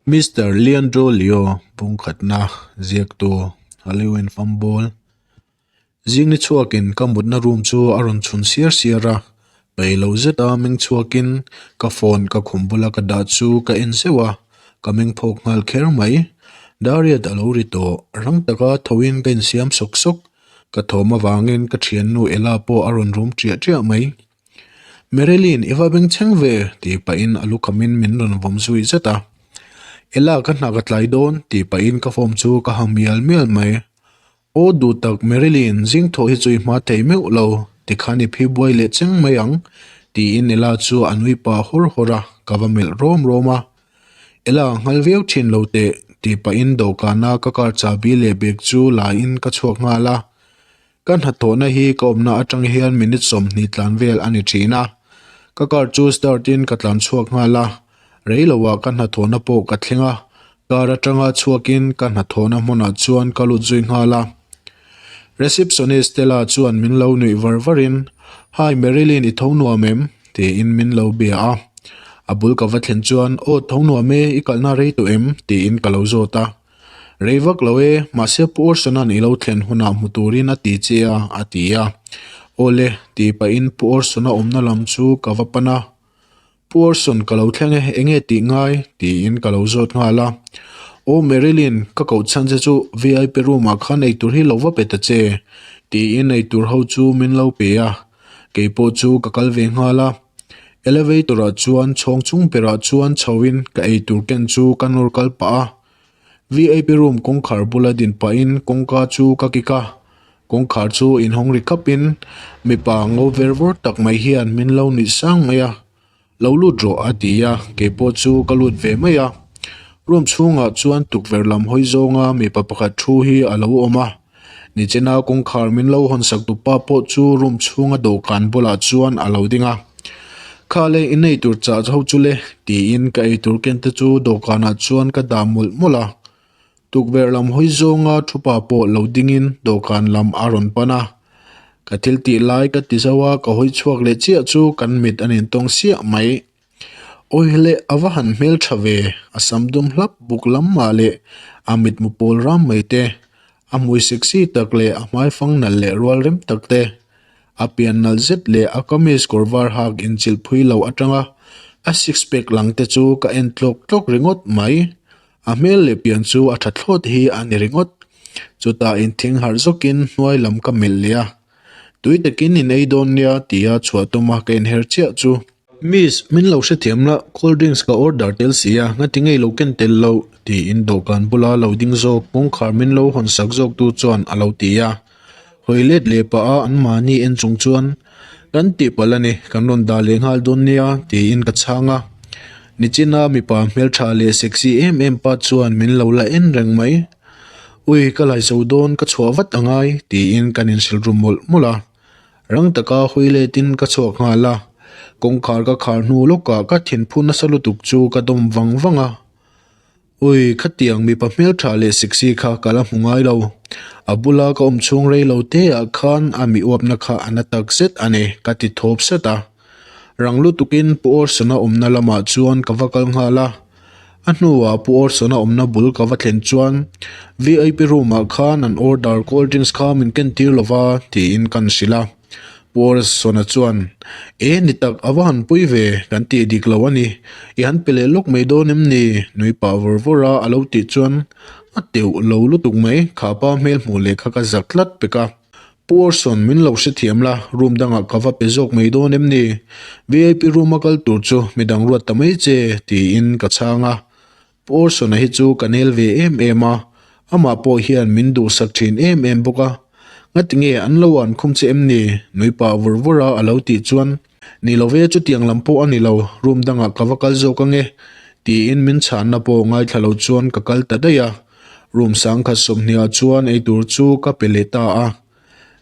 Mister Leandro Leo bungkhatna ziaktu Halloween Fumble Zing ni chhuakin ka mutna room chu a rawn chhun siar siar a, peih lo zeta meng chhuakin ka phone ka khum bula ka dah chu ka en zeuh a, ka meng phawk nghal kher mai. Dariat a lo ri tawh, rang taka thoin ka insiam sawk sawk, ka thawm avangin ka thiannu Ella pawh a rawn rum ṭiah ṭiah mai. Marilyn, i va bengchheng ve? tih pahin a lukhamin min rawn vawm zui zet a. Ella, ka hna ka tlai dawn, tih pahin ka form chu ka ha mial mial mai. Aw duh tak Marilyn, zing thawh hi chu i hma thei meuh lo, tikhan i phi buai leh cheng mai ang, tiin Ella chu a nui pah hawr hawr a, ka va melh rawm rawm a. Ella, nghal viau thin lo teh, tih pahin dawhkana ka car chahbi leh bag chu la in ka chhuak nghal a. Ka hnathawhna hi ka awmna atang hian minute 20 tlan vel a ni thin a, ka car chu start in ka tlan chhuak nghal a, rei loah ka hnathawhna pawh ka thleng a, car atanga chhuakin ka hnathawhna hmunah chuan ka lut zui nghal a. Receptionist Stella chuan min lo nuih var varin, Hi Marilyn i tho nuam em? tiin min lo bia a, a bul ka va thlen chuan, Aw tho nuam e, i kalna rei tawh em? tiin ka lo zawt a. Rei vak lo e, mahse Pu Orson-a'n i lo thlen hunah hmu turin a ti che a, a ti a. Awle, tih pahin Pu Orson-a awmna lam chu ka va pan a. Pu Orson, ka lo thleng e, enge tih ngai? tiin ka lo zawt nghal a. Aw Marilyn, ka koh chhan che chu VIP room-ah khan eitur hi lo va pe ta che, tiin eitur ho chu min lo pe a. Kei pawh chu ka kal ve nghal a. Elevator-ah chuan chhawng chung berah chuan chhoin ka eitur ken chu ka nawr kal pah a. VIP room kawngkhar bula din pahin kawngka chu ka kik a, kawngkhar chu inhawng ri khapin mipa ngo ver vawr tak mai hian min lo nuih sang mai a, Lo lut rawh a ti a, keipawh chu ka lut ve mai a. Room chhungah chuan tukverh lam hawi zawnga mipa pakhat thu hi a lo awm a, nichina kawngkhar min lo hawn sak tupa pawh chu room chhunga dawhkan bulah chuan a lo ding a. Kha le in eitur chah ho chu le tiin ka eitur ken te chu dawhkanah chuan ka dah mawlh mawlh a. Tukverh lam hawi zawnga thupa pawh lo dingin dawhkan lam a rawn pan a. Ka thil tih lai ka ti zo a, ka hawi chhuak leh chiah chu kan mit a nintawng siah mai. Awi le a va han hmel tha ve, a sam dum hlap buk lam mah leh a mitmu pawl ram mai te, a hmui sexy tak leh a hmaifang nalh leh rual rem tak te. A pian nalh zet leh a kamis kawr var hak inchilh phui lo atanga a six pack lang te chu ka en tlawk tlawk ringawt mai. A hmel leh pian chu a tha thlawt hi a ni ringawt. Chutah inthing harh zawkin hnuai lam ka melh leh a. Tui takin in ei dawn nia tia chhuah tuma ka inher chiah chu. Miss, min lo hrethiam la, cold drinks ka order tel si a, ngati ngei lo ken tel lo, tiin dawhkan bula lo ding zawk kawngkhar min lo hawn sak zawk tu chuan a lo ti a. Hawi let leh pah a an mahni en chung chuan, Kan tih palh a ni, kan rawn dah leh nghal dawn nia, tiin ka chhang a. Nichina mipa hmeltha leh sexy em em pa chuan min lo la en reng mai. Ui, ka lai zo dawn, ka chhuah vat a ngai, tiin kan inhrilh ru mawlh mawlh a. Rang taka hawi letin ka chhuak nghal a. Kawngkhar ka khar hnu lawkah ka thinphu nasa lutuk chu ka dawm vang vang a. Ui, khatiang mipa hmeltha leh sexy kha ka la hmu ngai lo. A bula ka awm chhung rei lo te ah khan a mi uapna kha a na tak zet a ni, ka ti thawp set a. Rang lutukin Pu Orson-a awmna lamah chuan ka va kal nghal a. A hnuah Pu Orson-a awmna bul ka va thlen chuan VIP room-ah khan an order cold drinks kha min ken tir lo va tiin kan hrilh a. Pu Orson-a chuan, E ni tak, a va han pui ve, kan tih dik lo a ni. I han pe leh lawk mai dawn em ni? Nui pah vawr vawr a a lo tih chuan a teuh lo lutuk mai, kha pa hmel hmuh leh kha ka zak tlat pek a. Pu Orson, min lo hrethiam la, room dangah ka va pe zawk mai dawn em ni? VIP room a kal tur chu midang ruat ta mai che, tiin ka chhang a. Pu Orson-a hi chu ka nel ve em em a, amah pawh hian min duhsak thin em em bawk a. Ngati nge an lo an khum che em ni? Nui pah vur vur a a lo tih chuan, Ni lo ve, chutiang lam pawh a ni lo, room dangah ka va kal zawk ange, tiin min chhanna pawh ngaithla lo chuan ka kal ta daih a. Room sangkhat 20 ah chuan eitur chu ka pe leh ta a.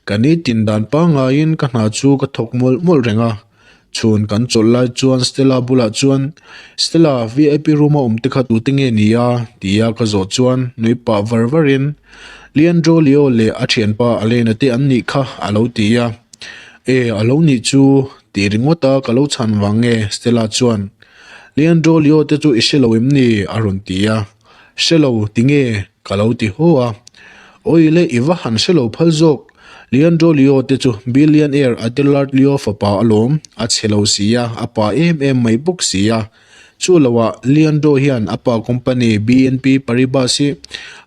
Ka nitin dan pangaiin ka hna chu ka thawk mawlh mawlh reng a. Chhun kan chawlh lai chuan Stella bulah chuan, Stella, VIP room a awm te kha tute nge ni a? tia ka zawh chuan nui pah var varin, Leandro Leo leh a thianpa Alena te an nih kha a lo ti a. E, a lo nih chu, tih ringawta ka lo chhan vang nge Stella chuan. Leandro Leo te chu i hre lo em ni? a rawn ti a. Hre lo, tinge? ka lo ti haw a. Awi le, i va han hre lo phal zawk. Leandro Leo te chu billionaire Adelard Leo fapa alawm, a chhe lo si a, a pa em em mai bawk si a. Chu loah Leandro hian a pa company BNP Paribas hi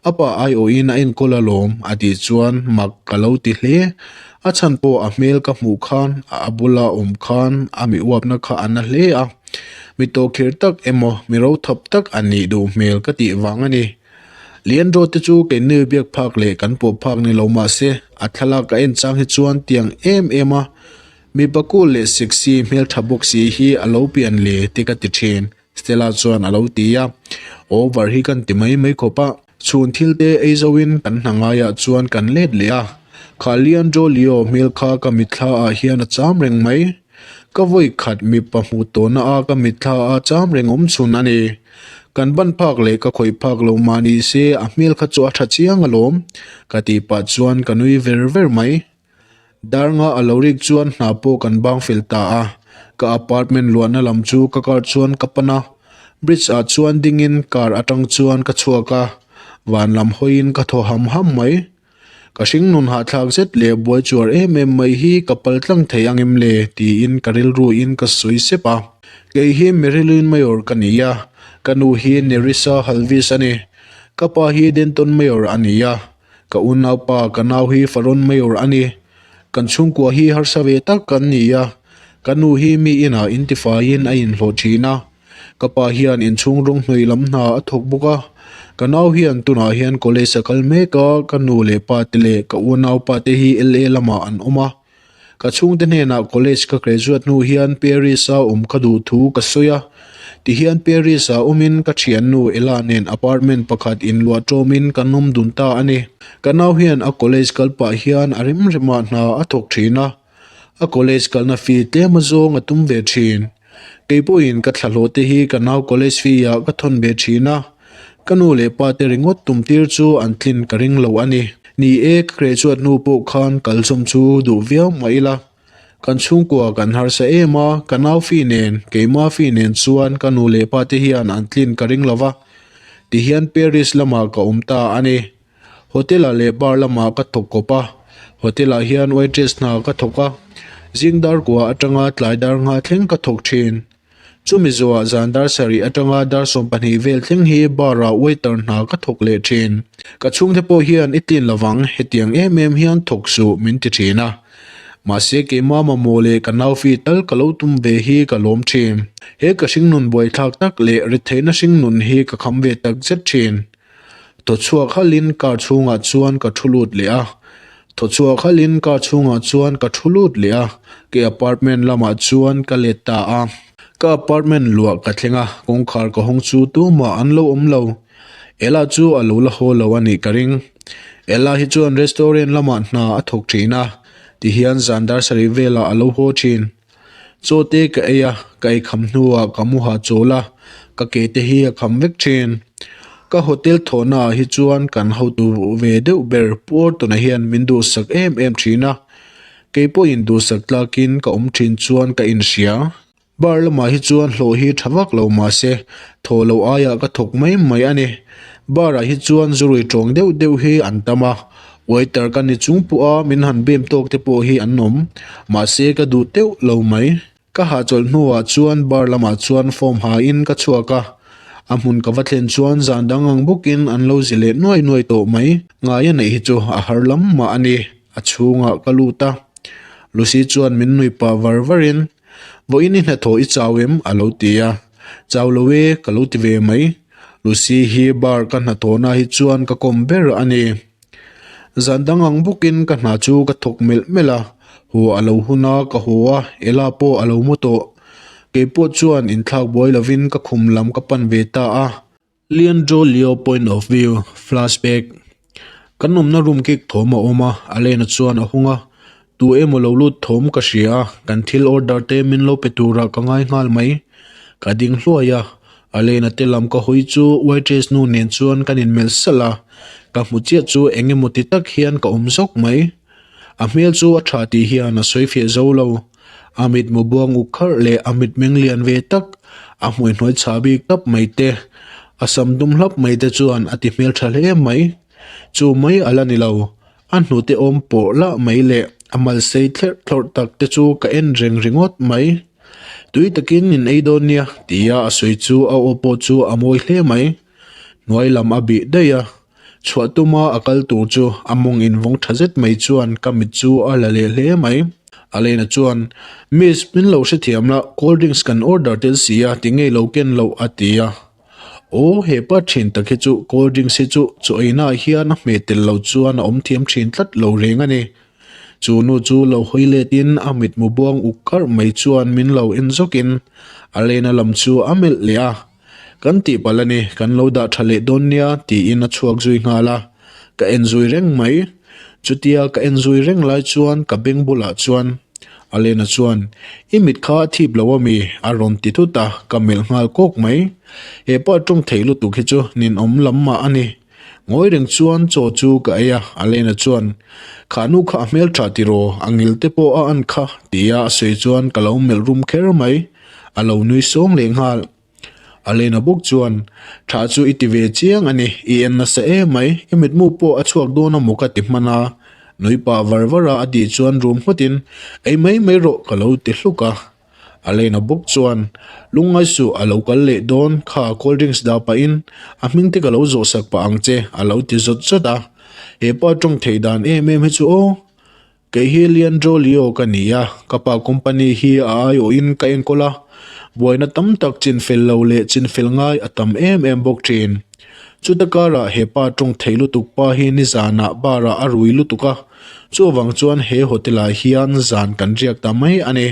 a pa aiawhin a enkawl alawm a tih chuan mak ka lo ti hle. A chhan pawh a hmel ka hmuh khan a bula awm khan a mi uapna kha a na hle a. Mi tawhkhirh tak emaw mi rothap tak a nih duh hmel ka tih vang a ni. Leandro te chu keini biak phak leh kan pawh phak ni lo mahse a thlalak a en chang hi chuan tiang em em a. Mipa cool leh sexy hmeltha bawk si hi a lo pian le te ka ti thin, Stella chuan a lo ti a. Over hi kan ti mai mai khawp a, chhun thil te ei zo in kan hna ngaiah chuan kan let leh a. Kha Leandro Leo hmel kha ka mitthla ah hian a cham reng mai. Ka vawi khat mipa hmuh tawhna a ka mitthla a cham reng awm chhun a ni. Kan ban phak leh ka khawih phak lo mah ni se a hmel kha chu a tha chiang alawm, ka tih pah chuan ka nui ver ver mai. Darnga a lo rik chuan hna pawh kan bang fel ta a, ka apartment luahna lam chu ka car chuan ka pan a, bridge ah chuan dingin car atang chuan ka chhuak a, van lam hawiin ka thaw ham ham mai. Ka hringnun hahthlak zet leh buai chuar em em mai hi ka pal tlang thei ang em le tiin ka rilru in ka sawi sep a. Kei hi Marilyn Mayor ka ni a, ka nu hi Nerissa Halvis a ni. Ka pa hi Denton Mayor a ni a, Ka unaupa ka nau hi Faron Mayor a ni. Kan chhungkua hi harsa ve tak kan ni a, ka nu hi mi inah intifaiin a inhlawh thin a. Ka pa hian inchhung rawng hnawih lam hna a thawk bawk a. Ka nau hian tunah hian college a kal mek a, ka nu leh pa te leh ka unaupa te hi LA lamah an awm a. Ka chhungte hnenah college ka graduate hnu hian Paris-a awm ka duh thu ka sawi a. Tihian Paris-ah awmin ka thiannu Ella nen apartment pakhat inluah tawmin kan awm dun ta a ni. Ka nau hian a college kal pah hian a rem remah hna a thawk thin a. A college kalna fee tlem azawng a tum ve thin. Kei pawhin ka thlahlawh te hi ka nau college fee ah ka thawn ve thin a, ka nu leh pa te ringawt tum tir chu an tlin ka ring lo a ni. Ni e, ka graduate hnu pawh khan kal zawm chu duh viau mah ila, kan chhungkua kan harsa em a, ka nau fee nen, keimah fee nen chuan ka nu leh pa te hian an tlin ka ring lo va, tihian Paris lamah ka awm ta a ni. Hotel ah leh bar lamah ka thawk kawp a, hotel ah hian waitress hna ka thawk a, zing dar kua atanga tlai dar ngha thleng ka thawk thin. Chumi zuah zan dar sarih atanga dar 12 vel thleng hi bar ah waiter hna ka thawk leh thin. Ka chhungte pawh hian i tlin lovang hetiang em em hian thawk suh min ti thin a. Mahse keimah mamawh leh ka naufi tal ka lo tum ve hi ka lawm thin. He ka hringnun buaithlak tak leh retheihna hringnun hi ka kham ve takzet thin. Thaw chhuak halhin car chhungah chuan ka thu lut leh a, thaw chhuak halhin car chhungah chuan ka thu lut leh a, ke apartment lamah chuan ka let ta a. Ka apartment luah ka thleng a, kawngkhar ka hawng chu tumah an lo awm lo. Ella chu a lo la haw lo a nih ka ring. Ella hi chuan restaurant lamah hna a thawk thin a, tihian zan dar sarih velah a lo haw thin. Chaw te ka ei a, ka ei kham hnuah ka mu ha chawl a, ka ke te hi a kham vek thin. Ka hotel thawhna ah hi chuan kan hotu ve deuh ber Pu Ortona hian min duhsak em em thin a, kei pawhin duhsak tlakin ka awm thin chuan ka inhria. Bar lamah hi chuan hlawh hi tha vak lo mahse thaw loh aiah ka thawk mai mai a ni. Bar ah hi chuan zurui tawng deuh deuh hi an tam a, Waiter ka ni chung pawh a min han bem tawk te pawh hi an awm, mahse ka duh teuh lo mai. Ka hahchawlh hnuah chuan bar lamah chuan form ha in ka chhuak a, a hmun ka va thlen chuan zan dang ang bawkin an lo zi leh nuai nuai tawh mai. Ngai a neih hi chu a har lam mah a ni, a chhungah ka lut a. Lucy chuan min nui pah var varin, Vawiin i hnathawh i chau em? a lo ti a. Chau lo e, ka lo ti ve mai. Lucy hi bar ka hnathawhna hi chuan ka kawm ber a ni. Zan dang ang bawkin ka hna chu ka thawk melh melh a, haw a lo hun a, ka haw a, Ella pawh a lo mu tawh. Kei pawh chuan inthlak buai lovin ka khum lam ka pan ve ta a. Leandro Leo point of view, flashback. Kan awmna room kik thawm a awm a, Alena chuan a hung a. Tu emaw lo lut thawm ka hria a, kan thil order te min lo pe turah ka ngai nghal mai. Ka ding hluai a, Alena te lam ka hawi chu waitress nu nen chuan kan inmelh salh a, ka hmu chiah chu eng emaw ti tak hian ka awm zawk mai. A hmel chu a tha tih hian a sawi fiah zo lo. A mitmu buang uk kharh leh a mitmeng lian ve tak. A hmui hnuai chhah bik tap mai te, a sam dum hlap mai te chuan a ti hmeltha hle mai. Chu mai a la ni lo, a hnute awm pawh lah mai leh a mal sei thlerh thlawrh tak te chu ka en reng ringawt mai. Tui takin in ei dawn nia tia a sawi chu a aw pawh chu a mawi hle mai. Hnuai lam a bih daih a, chhuah tuma a kal tur chu a mawng invawng tha zet mai chuan ka mit chu a la leh hle mai. Alena chuan, Miss, min lo hrethiam la, cold drinks kan order tel si a, ti ngei lo ken loh a ti a. Aw, he pa thin tak hi chu cold drinks hi chu chaw eina ah hian a hmeh tel lo chuan a awm thiam thin tlat lo reng a ni. Chu nu chu lo hawi letin a mitmu buang uk karh mai chuan min lo en zawkin Alena lam chu a melh leh a. Kan tih palh a ni, kan lo dah tha leh dawn nia tiin a chhuak zui nghal a, ka en zui reng mai. Chutia ka en zui reng lai chuan ka beng bulah chuan Alena chuan, I mit kha a thip lo ami? a rawn ti thut a, ka melh nghal kawk mai. He pa tawng theih lutuk hi chu ninawm lam mah a ni. Ngawi reng chuan chaw chu ka ei a, Alena chuan, Kha nu kha a hmeltha tiraw, a ngil te pawh a an kha tia a sawi chuan ka lo melh rum kher mai. A lo nui sawng leh nghal. Alena bawk chuan, Tha chu i ti ve chiang a ni, i en nasa em mai, i mitmu pawh a chhuak dawn a maw ka ti hman a. Nui pah var var a a tih chuan rum nghawtin, Ei mai mai rawh ka lo ti hluk a. Alena bawk chuan, Lungngai suh a lo kal leh dawn, kha cold drinks dah pahin a hming te ka lo zawh sak pah ang che a lo ti zawt zawt a. He pa tawng theih dan em em hi chu aw. Kei hi Leandro Leo ka ni a, ka pa company hi a aiawhin ka enkawl a, buaina tam tak chinfel lo leh chinfel ngai a tam em em bawk thin. Chuta karah he pa tawng thei lutuk pa hi nizanah bar ah a rui lutuk a, chuvang chuan he hotel ah hian zan kan riak ta mai a ni.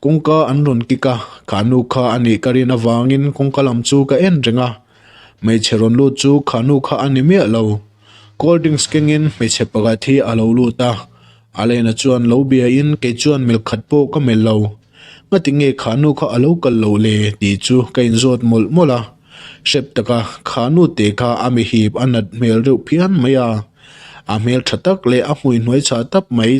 Kawngka an rawn kik a, kha nu kha a nih ka rin avangin kawngka lam chu ka en reng a, hmeichhe rawn lut chu kha nu kha a ni miah lo. Cold drinks kengin hmeichhe pakhat hi a lo lut a, Alena chuan lo biain kei chuan mel khat pawh ka mel lo. Ngati nge kha nu kha a lo kal loh le tih chu ka inzawt mawlh mawlh a. Hrep taka kha nu te kha a mihip a nat hmel reuh phian mai a. A hmel tha tak leh a hmui hnuai chhah tap mai.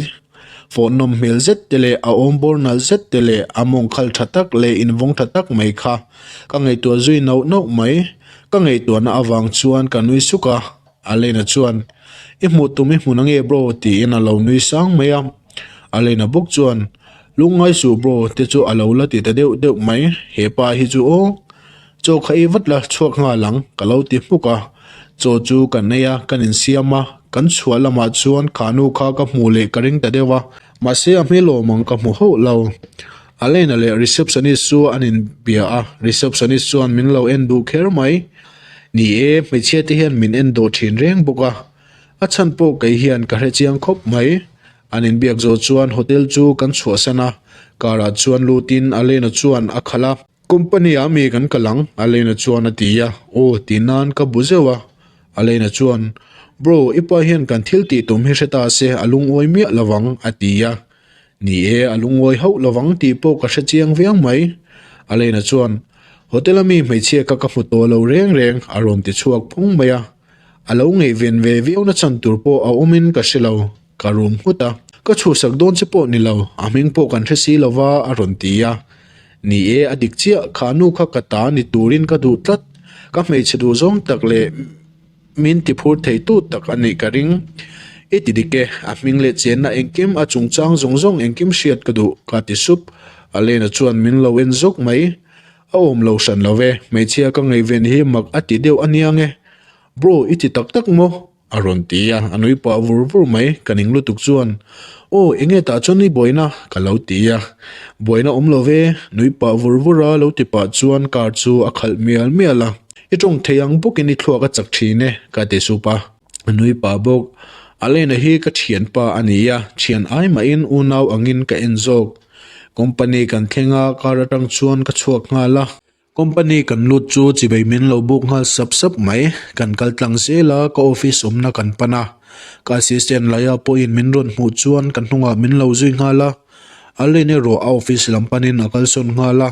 Fawhnawm hmel zet te leh a awmbawr nalh zet te leh a mawng khal tha tak leh invawng tha tak mai kha ka ngaihtuah zui nauh nauh mai. Ka ngaihtuahna avang chuan ka nui suk a, Alena chuan, I hmuh tum i hmun ange bro tiin a lo nui sang mai a. Alena bawk chuan, Lungngai suh bro te chu a lo la ti ta deuh deuh mai, he pa hi chu aw. Chaw kha ei vat la chhuak nghal ang ka lo ti hmuk a. Chaw chu kan ei a, kan insiam a, kan chhuah lamah chuan kha nu kha ka hmuh leh ka ring ta deuh a, mahse a hmel awm ang ka hmu hauh lo. Alena leh receptionist chu an inbia a, receptionist chuan min lo en duh kher mai. Ni e, hmeichhia te hian min en dawh thin reng bawk a, a chhan pawh kei hian ka hre chiang khawp mai. An inbiak zawh chuan hotel chu kan chhuahsan a, car ah chuan lutin Alena chuan a khalh a. Company ah mi kan kal ang, Alena chuan a ti a, aw tih nan ka bu zeuh a. Alena chuan, Bro, i pa hian kan thil tih tum hi hre ta se a lungawi miah lovang, a ti a. Ni e, a lungawi hauh lovang tih pawh ka hre chiang viau mai. Alena chuan, Hotel a mi hmeichhia kha ka hmu tawh lo reng reng, a rawn ti chhuak phung mai a. A lo ngaihven ve viau na chan tur pawh a awmin ka hre lo, ka rum nghut a. Ka chhuhsak dawn che pawh ni lo, a hming pawh kan hre si lova, a rawn ti a. Ni e, a dik chiah, kha nu kha ka ta ni turin ka duh tlat. Ka hmeichhe duh zawng tak leh. Min ti phur thei tu tak a nih ka ring. I ti dik e, a hming leh chenna engkim, a chungchang zawng zawng engkim hriat ka duh, ka ti sup. Alena chuan min lo en zawk mai. A awm lo hran lo ve, hmeichhia ka ngaihven hi mak a ti deuh a nia nge. Bro, i ti tak tak maw? A rawn ti a, a nui pah vur vur mai, ka ning lutuk chuan, Aw, enge tah chuan i buaina? ka lo ti a. Buaina awm lo ve, nui pah vur vur a lo ti pah chuan car chu a khalh mial mial a. I tawng thei ang bawkin i thluak a chak thin e, ka ti sup a. A nui pah bawk. Alena hi ka thianpa a ni a, thian ai mahin unau angin ka en zawk. Company kan thleng a, car atang chuan ka chhuak nghal a. Company kan lut chu chibei min lo buk nghal sap sap mai. Kan kal tlang zel a, ka office awmna kan pan a. Ka assistant Laya pawhin min rawn hmuh chuan ka hnungah min lo zui nghal a. Allen erawh a office lam panin a kalsawn nghal a.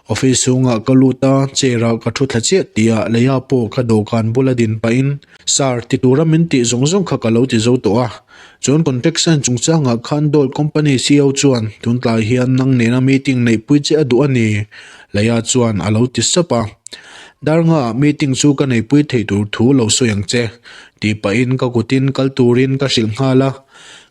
Office chhungah ka lut a, chair ah ka thu thla chiah tih ah Leia pawh ka dawhkan bula din pahin, Sir, ti tura min tih zawng zawng kha ka lo ti zo tawh a. Chuan contract sign chungchangah khan Dole Company CEO chuan tun tlai hian nang nena meeting neihpui che a duh a ni, Leia chuan a lo ti sap a. Darnga ah meeting chu ka neihpui theih tur thu lo sawi ang che, tih pahin ka kutin kal turin ka hrilh nghal a.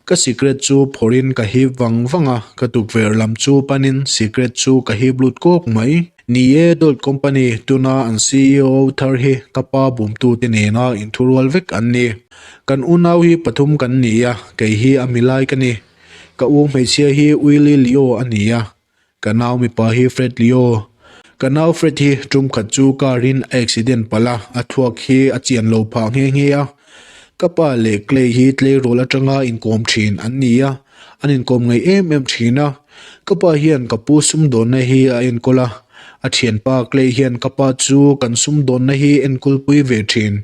Ka sikret chu phawrhin ka hip vang vang a, ka tukverh lam chu panin sikret chu ka hip lut kawk mai. Ni e, Dolt Company tuna an CEO thar hi ka pa bumtute nena inthurual vek an ni. Kan unau hi pathum kan ni a, kei hi a milai ka ni. Ka u hmeichhia hi Willie Leo a ni a, Ka nau mipa hi Fred Leo. Ka nau Fred hi tum khat chu car in a accident palh a, a thluak hi a chian lo phah nghe nghe a. Ka pa leh Clay hi tleirawl atanga inkawm thin an ni a, an inkawm ngei em em thin a. Ka pa hian ka pu sumdawnna hi a enkawl a, a thianpa Clay hian ka pa chu kan sumdawnna hi enkulpui ve thin.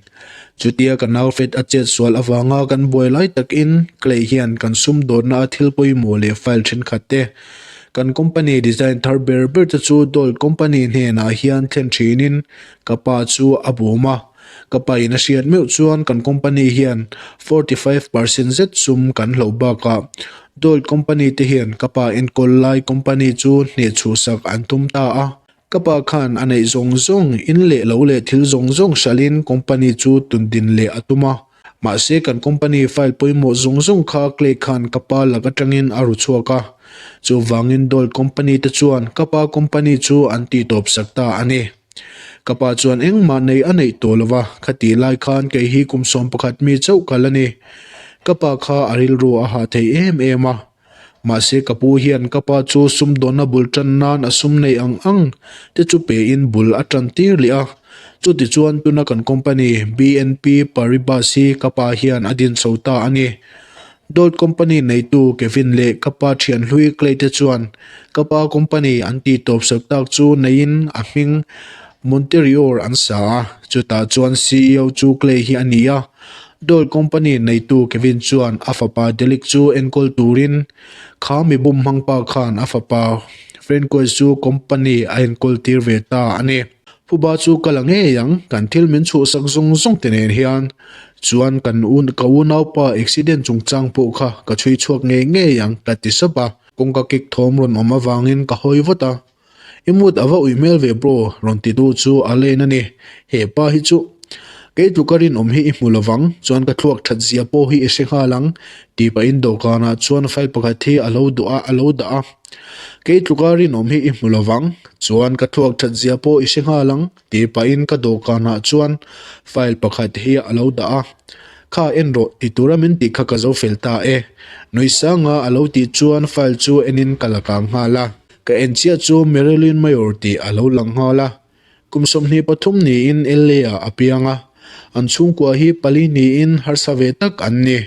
Chutia ka nau Fred a chet sual avanga kan buai lai takin Clay hian kan sumdawnna a thil pawimawh leh file thenkhat te Kan company design thar ber ber te chu Dolt company hnenah hian thlen thinin ka pa chu a bum a, ka pa in a hriat meuh chuan kan company hian 45% zet sum kan hloh bakah Dolt company te hian ka pa enkawl lai company chu hnehchhuhsak an tum ta a, ka pa khan a neih zawng zawng in leh lo leh thil zawng zawng hralhin company chu tundin leh a tum a. Mahse kan company file pawimawh zawng zawng kha Clay khan ka pa lak atangin a ru chhuak a. Chuvangin Dolt company te chuan ka pa company chu an tih tawp sak ta a ni. Ka pa chuan engmah nei a neih tawh lova, khatih lai khan kei hi kum 11 mi chauh ka la ni. Ka pa kha a rilru a hah thei em em a. Mahse ka pu hian ka pa chu sumdawnna bul tan nan a sum nei ang ang te chu pein bul a tan tir leh a. Chutichuan tuna kan company BNP Paribas hi ka pa hian a din chho ta a ni. Dawt company neitu Kevin leh ka pa thian hlui Clay te chuan ka pa company an tih tawp sak tak chu neiin a hming Monterior an sa a, chutah chuan CEO chu Clay hi a ni a. Dawt company neitu Kevin chuan a fapa Delic chu enkawl turin kha mi bum hmang pa khan a fapa Francois chu company a enkawl tir ve ta a ni. Phuba chu ka la ngei ang, kan thil min chhuhsak zawng zawng te nen hian chuan kan ka unaupa accident chungchang pawh kha ka chhui chhuak ngei ngei ang ka ti sap a, kawngka kik thawm rawn awm avangin ka hawi vat a. I mood a va ui hmel ve bro, rawn ti tu chu a len a ni. He pa hi chu kei tluka rinawm hi i hmu lovang, chuan ka thluak that zia pawh hi i hre nghal ang, tih pahin dawhkanah chuan file pakhat hi a lo duh a, a lo dah a. Kei tluka rinawm hi i hmu lovang, chuan ka thluak that zia pawh i hre nghal ang, tih pahin ka dawhkanah chuan file pakhat hi a lo dah a. Kha en rawh, ti tura min tih kha ka zo fel ta e. Nui sanga a lo tih chuan file chu enin ka la kang nghal a. Ka en chiah chu Marilyn Mayor tih a lo lang nghal a. Kum 23 niin LA ah a piang a. An chhungkua hi pali niin harsa ve tak an ni.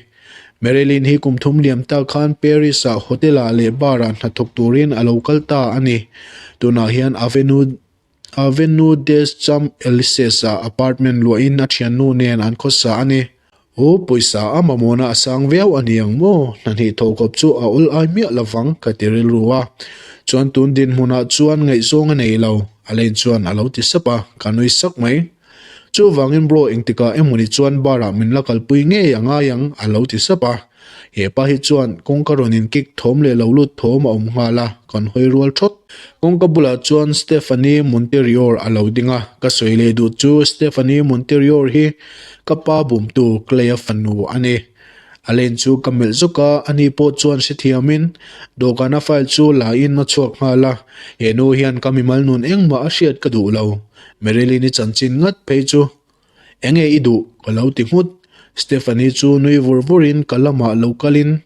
Marilyn hi kum thum liam ta khan Paris ah hotel ah leh bar ah hnathawk turin a lo kal ta a ni. Tunah hian Avenue Avenue des Champs-Elysees ah apartment luahin a thiannu nen an khawsa a ni. Aw, pawisa a mamawhna a sang viau a ni ang maw? Hnahnih thawhkawp chu a awl ai miah lovang ka ti rilru a. Chuan tun dinhmunah chuan ngaihzawng a nei lo, Alain chuan a lo ti sap a, ka nui sak mai. Chuvangin bro engtikah emawni chuan bar ah min la kalpui ngei a ngai ang a lo ti sap a. He pa hi chuan kawngka rawn in kick thawm leh lo lut thawm a awm nghal a, kan hawi rual thawt. Kawngka bulah chuan Stephanie Monterior a lo ding a, ka sawi leh duh chu Stephanie Monterior hi ka pa bumtu Clay-a fanu a ni. A lane chu ka melh zawk a, ani pawh chuan hrethiamin dawhkana file chu la in a chhuak nghal a, he nu hian ka mimal nun engmah a hriat ka duh lo. Marilyn-i chanchin ngat phei chu enge i duh? ka lo ti nghut. Stephanie chu nui vur vurin ka lamah lo kalin.